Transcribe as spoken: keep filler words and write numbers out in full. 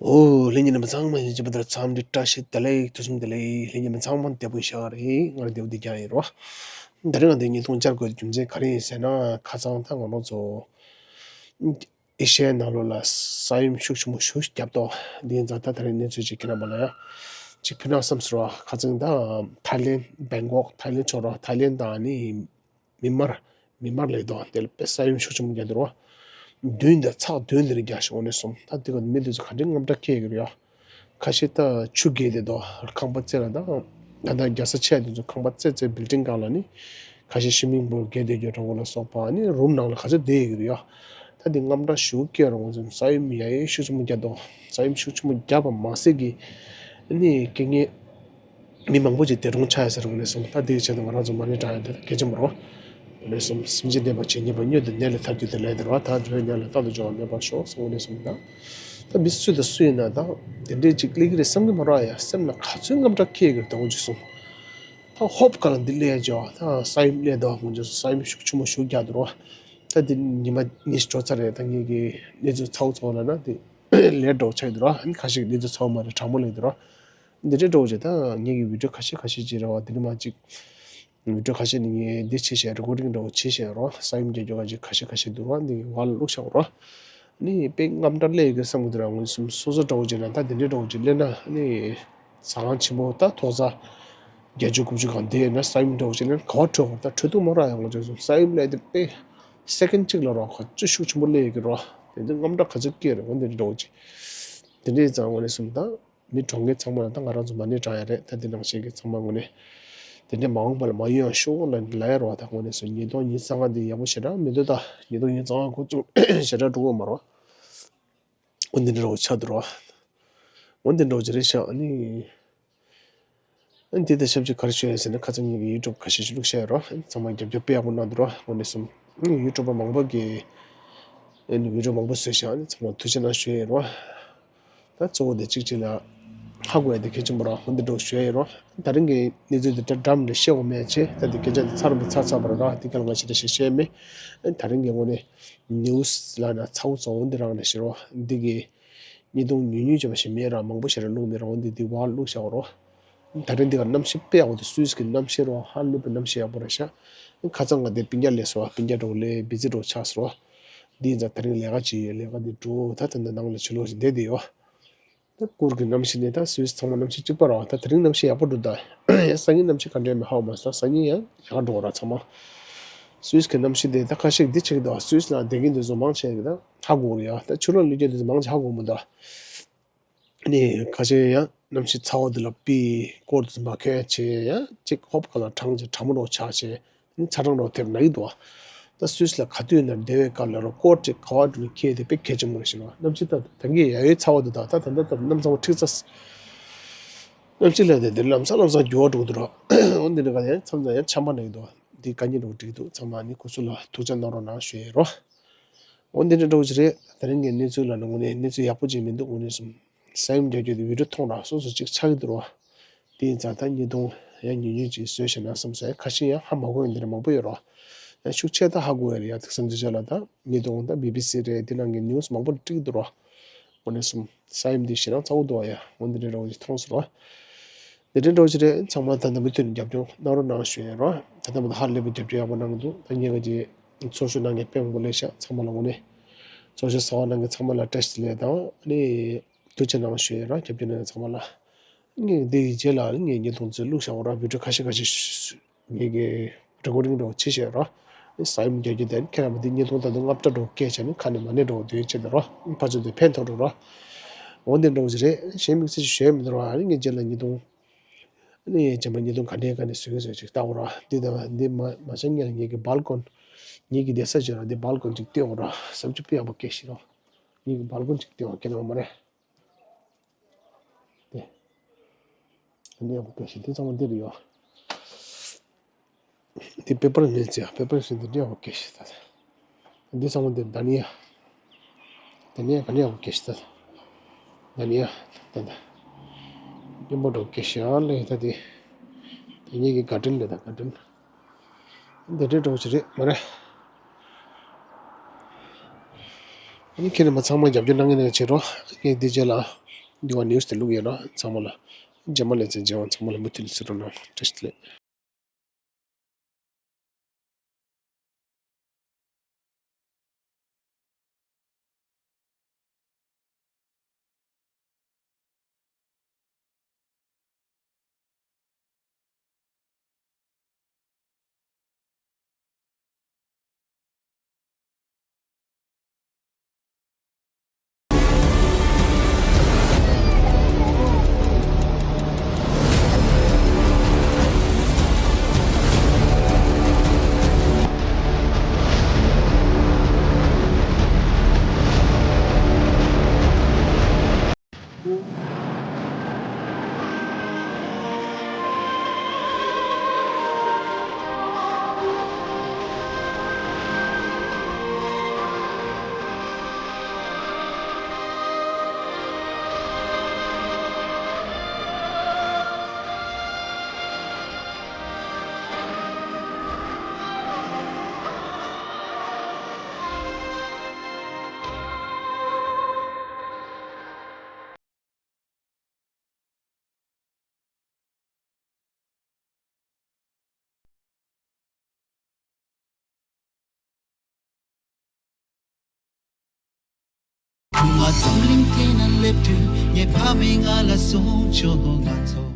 ཨོ། ལྷན་རྒྱས་རྣམ་པ་ཚང་མ་ཡིན་གཅིག་པ་དང་འཚམས་འདྲི་བཀྲ་ཤིས་བདེ་ལེགས། ཐུགས་རྗེ་ཆེ་བདེ་ལེགས། ལྷན་རྒྱས་རྣམ་པ་ཚང་མ་བདེ་པོ་ཡིན་ཤག་རེད། ང་རང་བདེ་པོ་བདེ་རྐྱང་ཡིན་རོ། ད་རིང་ང་འདི་བརྙན་ཐུང་བཅར་དགོས་རྒྱུ་མཚན་ག་རེ་ཡིན་ཟེར་ན། ཁ་སང་ད་ང་རང་ཚོ་ཨེ་ཤ་ཡའི་ནང་ལོགས་ལ་ས་ཡོམ་ཤུགས་ཆེན་པོ་ཞེ་པོ་བརྒྱབ་འདུག་འདི་ཡིན་ཙང་ད་ད་རིང་གནས་ཚུལ་ཅིག་ཁྱེད་རྣམ་པ་ལ་ཡང་ཅིག་ཕུལ་ན་བསམ་སོང་རོ། ཁ་སང་ད་ཐའི་ལེན་བེང་ཀོག་ཐའི་ལེན་ཕྱོགས་རོ། ཐའི་ལེན་དང་ནི། མི་མར། མི་མར་ལབ་དོ། དེ་ལ་དཔེ་ས་ཡོམ་ཤུགས་ཆེན་པོ་བརྒྱབ་འདུག་རོ། མདུན་དང་ཚག་མདུན་དེ་རུ་བརྒྱབ་ཤག་འོ་ནས་སོང་། ད་དེ་ག་མི་དེ་ཚོ་ག་འདྲའི་དངངས་སྐྲག་སྐྱེ་གི་རེད་ཡ། ཁ་ཤས་ད་ཆུ་རྒལ་བསྡད་འདུག་ཁང་པ་རྩེག་ལ་ད། ད་ལྟ་རྒྱལ་ས་ཆེ་དེ་ཚོ་ཁང་པ་རྩེག་རྩེག་བིལ་ཌིང་སྒང་ལ་ནི། ཁ་ཤས་ཤི་མིང་པུལ་རྒལ་བསྡད་རྒྱུ་འདྲ་བོ་ལ་སོགས་པ་ནི་རུམ་ནང་ལ་ག་ཚོད་བསྡད་ཡོད་ཀྱི་རེད་ཡ། ད་དེ་དངངས་སྐྲག་ཞེ་པོ་སྐྱེ་རུང་ས་ཡོམ་ཡ་ཡ་ཤུགས་ཆེན་པོ་བརྒྱབ་འདུག་ས་ཡོམ་ཤུགས་ཆེན་པོ་བརྒྱབ་པ་མ་ཟད་ཀྱི། ནི་རྐྱེན་ངན། མི་མང་པོ་ཅིག་འདས་གྲོངས་ཆགས་ཡོད་ཟེར་འོ་ནས་སོང་། ད་དེའི་ཆེད་དུ་ང་རང་ཚོ་མ་ཎི་བགྲང་ཡ་དེ་གལ་ཆེན་པོ་རེད། འོ་ནས་སོང་། སེམས་ཅན་བདེན་པ་བྱེད་ཉེས་པ་སྨྱོ་དང་ནད་ལས་ཐར་རྒྱུ་དེ་ལས་དེ་རེད་བ། ད་འགྲོ་བའི་ཉེས་ལས་རྟག་ཏུ་འབྱུང་བ་མེད་པར་ཤོག་ཟེར་འོ་ནས་སོང་། ད་ད་མི་སུ་དང་སུ་ཡིན་ན་ད་དེ་འདྲའི་ཅིག་སླེབས་ཀྱི་རེད་བསམ་གྱི་མ་རེད་ཡ། སེམས་ལ་ག་ཚོད་དངངས་སྐྲག་སྐྱེ་གི་རེད་ད་འོ་ཅིག་སོང་། ད་ཧོབ་ག་ལ་འདི་སླེབས་ཡ་ཅིག་ད་ས་ཡོམ་སླེབས་ད་འོ་ཅིག་སོང་། ས་ཡོམ་ཤུགས་ཆེན་པོ་ཞེ་པོ་བརྒྱབ་འདུག་རེད་བ། ད་འདི་ཉི་མ་གཉིས་ཤིག་འགྲོ་ཚར་རེད། ད་ངེད་ཀྱི་གནས་ཚུལ་ཚ་བོ་ཚ་བོ་ལབ་ན་དེ་ལེཊ་འདྲ་བོ་ཆགས་ཀྱི་འདུག་རེད་བ། ཁ་ཤས་ཀྱི་གནས་ཚུལ་ཚ་བོ་མ་རེད། དྲང་མོ་ལབ་ཀྱི་འདུག་རེད་བ། འདི་འདྲའི་འདྲ་བོ་ཅིག་ད་ངེད་ཀྱི་བི་ཌིའོ་ཁ་ཤས་ཁ་ཤས་ཅིག་རེད་བ། འདི་ནས་མར་ཅིག་བི་ཌིའོ་ཁ་ཤས་ནི་ངས་འདི་བྱས་བྱས་རེ་ཀོར་ཌིང་འདྲ་བོ་བྱས་བྱས་རོ། ས་ཡོམ་རྒྱག་རྒྱུ་ཁ་ཤས་ཁ་ཤས་ཁ་ཤས་འདུག་རོ། འདི་ངས་བར་ལ་བླུགས་བཞག་རོ། ནི་དཔེ་དངངས་སྐྲག་སླེབས་ཡོད་ཀྱི་བསམ་གྱི་འདུག་ར། ངོས་སུ་སོ་སོ་འདྲ་བོ་ཅིག་ལ་ད་འདི་འདྲའི་འདྲ་བོ་ཅིག་སླེབས་ན་ནི་ཟ་ཁང་ཆེན་པོ་ད་མཐོ་ས་བརྒྱད་ཅུ་དགུ་བཅུ་སྒང་བསྡད་ཡོད་ན་ས་ཡོམ་འདྲ་བོ་ཅིག་སླེབས་ན་ག་པར་བྲོས་དགོས། ད་བྲོས་ཐུབ་མ་རེད་ཡ། ངོ་ཅག་སོང་ས་ཡོམ་སླེབས་དེ་དཔེ་སེ་ཀེན་གཅིག་ལ་རོ་ག་ཚོད་ཤུགས་ཆེན་པོ་སླེབས་ཡོད་ཀྱི་རོ། དེ་ཚོ་དངངས་སྐྲག་ག་ཚོད་སྐྱེ་རེད། འོ་འདི་འདྲའི་འདྲ་བོ་ཅིག་དེ་འདྲའི་ཙང་ངོ་ནས་སོང་ད། མི་གྲོངས་མཁན་ཚང་མ་ལ་ད་ང་རང་ཚོ་མ་ཎི་བགྲང་ཡ་རེད། ད་འདི་ནང་བཞིན་གྱི་ཚང་མ་ངོ་ནས་དེ་འདྲ་མ་འོངས་པ་ལ་མ་ཡོང་ཡ་ཤོག་ལ་ལ་ཡ་རོ། ད་ངོ་ནས་སོ་ཉིས་སྟོང་ཉི་ཤུ་རྩ་ལྔ་འདི་ཡག་པོ་ཞེ་དྲག་མི་འདུག་ད་ཉིས་སྟོང་ཉི་ཤུ་རྩ་ལྔ་འགོ་བཙུགས་ཞེ་དྲག་འགྲོ་གི་མ་རོ། འོ་འདི་འདྲ་རོ་ཆགས་འདུག་རོ། འོ་འདི་འདྲ་རོ་ཅི་རེད་ཤག་ཨ་ནི། ཨ་ནི་དེ་དང་ཆབས་ཅིག་ག་རེ་ཞུ་ཡ་ཟེར་ན་ཁ་སང་ངེད་ཀྱི་ཡུ་ཊུབ་ཁ་ཤས་ཤིག་བླུགས་བཞག་ཡོད་རོ། ཚང་མ་རྒྱབ་སྐྱོར་དཔེ་ཡག་པོ་གནང་འདུག་རོ། ངོ་ནས་སོ། ཡུ་ཊུབ་པ་མང་པོ་གིས་ཨ་ནི་བི་ཌིའོ་མང་པོ་བཟོས་ཤག་ཨ་ནི་ཚང་མ་ཐུགས་རྗེ་གནང་ཞུ་ཡ་ཡིན་རོ། ད་གཙོ་བོ་དེ་གཅིག་གཅིག་ལ་ཧ་གོ་ཡ་དེ་གལ་ཆེན་པོ་ར། འོ་འདི་འདྲ་བོ་ཞུ་ཡ་ཡིན་རོ། ད་རིང་གི་གནས་ཚུལ་འདི་འདྲ་འདྲ་མི་འདྲ་བཤད་དགོས་མེད་ཅེས། ད་འདི་སྐད་ཆ་འདི་ཚར་བ་ཚར་ཚར་བ་ར། འདི་ག་ལ་ང་ཞེ་དྲག་ཞིག་བཤད་མེད། ད་རིང་གི་ངོ་ནས་ནིའུ་སི་ལ་ན་ཚ་བོ་ཚ་བོ་འདི་རང་ནས་ཤེས་རོ། འདི་གི་བརྙན་ཐུང་ཉུང་ཉུང་ཅན་པ་ཞིག་མེད་ར། མང་པོ་ཞིག་ར་བླུགས་མེད་ར། འོ་འདི་འདི་བར་བླུགས་བཞག་རོ། ད་རིང་འདི་ག་གནམ་གཤིས་དཔེ་ཡག་པོ་འདུག་སུད་སི་གི་གནམ་གཤིས་རོ་ཧ་ལས་པའི་གནམ་གཤིས་ཡག་པོ་རེད་ཤག་ཁ་སང་ང་དེ་སྤུན་ཀྱག་སླེབས་སོང་བ། སྤུན་ཀྱག་འདྲ་བོ་སླེབས་བི་ཛི་འདྲ་བོ་ཆགས་སོང་བ། འདི་ཡིན་ཙང་ད་རིང་ལས་ཀ་ཅིག་ཡོད། ལས་ཀ་འདི་འགྲོ། ད་ད་ལྟ་ནང་ལ་ཕྱི་ལོགས་ཤིག་བསྡད་བསྡད་ཡོད། ད་གུར་གྱི་གནམ་གཤིས་ནི་ད་སུད་སི་ཚང་མ་གནམ་གཤིས་གཅིག་པ་རེད་བ། ད་དེ་རིང་གནམ་གཤིས་ཡག་པོ་འདུག་ད་ཡ་སང་ཉིན་གནམ་གཤིས་ག་འདྲ་ཡིན་མིན་ཧ་གོ་མ་སོང་། སང་ཉིན་ཡང་ཡག་འགྲོ་ར་ཚང་མ། སུད་སི་གི་གནམ་གཤིས་དེ་ད་ཁ་ཤས་འདི་ཆེ་གི་འདུག་སུད་སི་ལ་བསྡད་མཁན་དེ་ཚོ་མང་ཆེ་གི་ད་ཧ་གོ་གི་རེད་ཡ། ད་ཕྱི་ལོགས་སླེབས་མཁན་དེ་ཚོ་མང་ཆེ་ཧ་གོ་མི་འདུག་ནི་ཁ་ཤས་ཡང་གནམ་གཤིས་ཚ་བ་འདི་ལ་པི་ཀོཊ་འདི་ཚོ་མ་གྱོན་བྱས་ཡང་གཅིག་ཧོབ་ག་ལ་གྲང་བྱས་གྲང་མོ་འདྲ་བོ་ཆགས་བྱས། ནི་ཚ་གྲང་འདྲ་བོ་ཐེབས་ན་གི་འདུག་ད་སུད་སི་ལ་ག་དུས་ཡིན་ན་བསྡད་པའི་སྐབས་ལ་རོ་ཀོཊ་ཅིག་ག་བ་འགྲོ་ནས་འཁྱེར་དེ་དཔེ་གལ་ཆེན་པོ་རེད་ཤག་རོ། གནམ་གཤིས་ད་ད་གིན་ཡ་ཡོད་ཚ་བ་འདུག་ད་ད་ད་ད་ད་གནམ་ཚང་མ་འཁྲིག་ཚ། གནམ་གཤིས་ལ་དེ་དེ་ལམ་སང་ལམ་སང་འགྱུར་བ་འགྲོ་གི་འདུག་རོ། འོ་འདི་འདྲ་ག་ཡང་མཚམས་མཚམས་ཡང་ཆམ་པ་ན་གི་འདུག་འདི་དཀའ་ངལ་འདྲ་བོ་འགྲིག་འདུག་ཚང་མ་ནི་ཁོ་ཚོ་ལ་ཐུགས་རྗེ་གནང་རོགས་གནང་ཞུ་ཡ་ཡིན་རོ། འོ་འདི་འདྲ་འདྲ་བོ་ཅིག་རེད། ད་རིང་གི་གནས་ཚུལ་ལ་ནི་དངོས་གནས་གནས་ཚུལ་ཡག་པོ་ཅིག་མི་འདུག་དངོས་གནས་སོང་། ས་ཡོམ་རྒྱག་རྒྱུ་དེ་བི་ཌིའོ་མཐོང་ར་སོ་སོ་ཅིག་ཆགས་ཀྱི་འདུག་རོ། དེ་ཡིན་ཙང་ད་བརྙན་ཐུང་ཡང་ཉུང་ཉུང་ཅིག་བཟོས་བཞག་ན་བསམ་སོང་། ཁ་ཤས་ཡང་ཧ་མ་གོ་ཡ་འདི་འདྲ་མང་པོ་ཡོད་རོ། ཡང་ཤུགས་ཆེ་ད་ཧ་གོ་ཡ་རེད་ཡ། དེང་སང་འདི་ཆ་ལ་ད་བརྙན་ཐུང་ད་བི་བི་སི་རེད། དེ་ནང་གི་ནིའུ་སི་མང་པོ་འགྲིག་འདུག་རོ། འོ་ནས་སོང་། ས་ཡོམ་འདི་ཞེ་དྲག་ཚ་བོ་འདུག་ཡ། འོ་འདི་འདྲ་འདྲ་བོ་ཅིག་མཐོང་སོང་རོ། འདི་འདྲ་འདྲ་བོ་ཅིག་རེད། ཚང་མ་ད་ལྟ་མུ་མཐུད་ནས་རྒྱབ་སྐྱོར་གནང་རོགས་གནང་ཞུ་ཡ་ཡིན་རོ། ད་ལྟ་བར་དུ་ཧ་ལས་པའི་རྒྱབ་སྐྱོར་ཡག་པོ་གནང་གི་འདུག་ད་ངེད་ཀྱི་ཚོགས་ཞུགས་གནང་མཁན་དཔེ་མང་པོ་སླེབས་ཤག་ཚང་མ་ལ་དངོས་གནས་ཚོགས་ཞུགས་གསར་པ་གནང་མཁན་ཚང་མ་ལ་བཀྲ་ཤིས་བདེ་ལེགས་དང་ཨ་ནི་ཐུགས་རྗེ་གནང་ཞུ་ཡ་ཡིན་རོ། རྒྱབ་སྐྱོར་གནང་མཁན་ཚང་མ་ལ། ངས་འདི་ཡི་རྗེས་ལ་ངས་བརྙན་ཐུང་ཚོ་བླུགས་བཞག་ཡོད་ར། བི་ཌིའོ་ཁ་ཤས་ཁ་ཤས་ངས་ཀྱི་རེ་ཀོར་ཌིང་འདྲ་བོ་བྱས་བཞག་ཡོད་ར། ས་ཡོམ་རྒྱག་རྒྱུ་དེ་ཁྱེད་རང་མ་འདི་བརྙན་ཐུང་ད་དུང་ལྔ་བརྒྱ་འདྲ་བོ་སྐད་ཆ་ནི་ཁ་ནས་མ་ཎི་འདྲ་བོ་འདོན་བྱས་ད་ར། ཕར་ཚུར་དེ་ཕན་ཐོགས་འགྲོ་ར། འོ་འདི་འདྲ་བོ་ཞིག་རེད། གཞན་དམིགས་བསལ་ཞིག་ཞུ་ཡ་མི་འདུག་ར། ངས་རྗེས་ལ་བརྙན་ཐུང་ནི་རྗེས་མ་བརྙན་ཐུང་ག་འདྲའི་སྒང་ནས་བཟོ་གི་བཟོ་ཅིག་ལྟ་འོ་ར། འདི་ད་འདི་མ་མ་བྱས་སྔོན་ལ་ངེད་ཀྱི་སྦལ་ཀོན། ངེད་ཀྱི་བསྡད་ས་ཅིག་ར། འདི་སྦལ་ཀོན་ཅིག་སྟོན་འོ་ར། བསམ་ཚུལ་དཔེ་ཡག་པོ་སྐྱེས་ཤིག་ར། ངེད་ཀྱི་སྦལ་ཀོན་ཅིག་སྟོན་འོ་ཁྱེད་རང་མ་རེད། དེ། འདི་ཡག་པོ་སྐྱེས་ཤིག་འདི་ཚང་མ་འདི་རེད་ཡོད། འདི་པེ་པར་ནས་བརྩི་ཡ། པེ་པར་ཞིག་འདི་འདྲ་ཡག་པོ་སྐྱེས་ཤིག་ད། འདི་ཚང་མ་འདི་དཱ་ནི་ཡ། དཱ་ནི་ཡ་ག་འདྲ་ཡག་པོ་སྐྱེས་ཤིག་ད། དཱ་ནི་ཡ། ད་ད། སྙན་པོ་འདྲ་བོ་སྐྱེས་ཤིག་ཨ་ལས་ད་དེ། དེ་ངེད་ཀྱི་ག་ཌེན་ལས་ད་ག་ཌེན། འདི་འདྲའི་འདྲ་བོ་ཞིག་རེད་མ་རེད། ཨ་ནི་ཁྱེད་རྣམ་པ་ཚང་མ་རྒྱབ་སྐྱོར་གནང་མཁན་ནང་བྱེད་རོགས། ངས་འདི་རྗེས་ལ་ འདི་བ་ནིའུ་སི་དེ་བླུགས་ཡོད་ན་ཚང་མ་ལ། རྗེས་མ་ལས་ཚེ་རྗེས་དབང་ཚང་མ་ལ་མུ་མཐུད་ལ་གཟིགས་རོགས་གནང་། བཀྲ་ཤིས་བདེ་ལེགས། ང་འཛམ་གླིང་སྟེང་ན་སླེབས་དུས་ངའི་ཕ་མས་ང་ལ་གསུངས་བྱུང་། ང་ཚོ་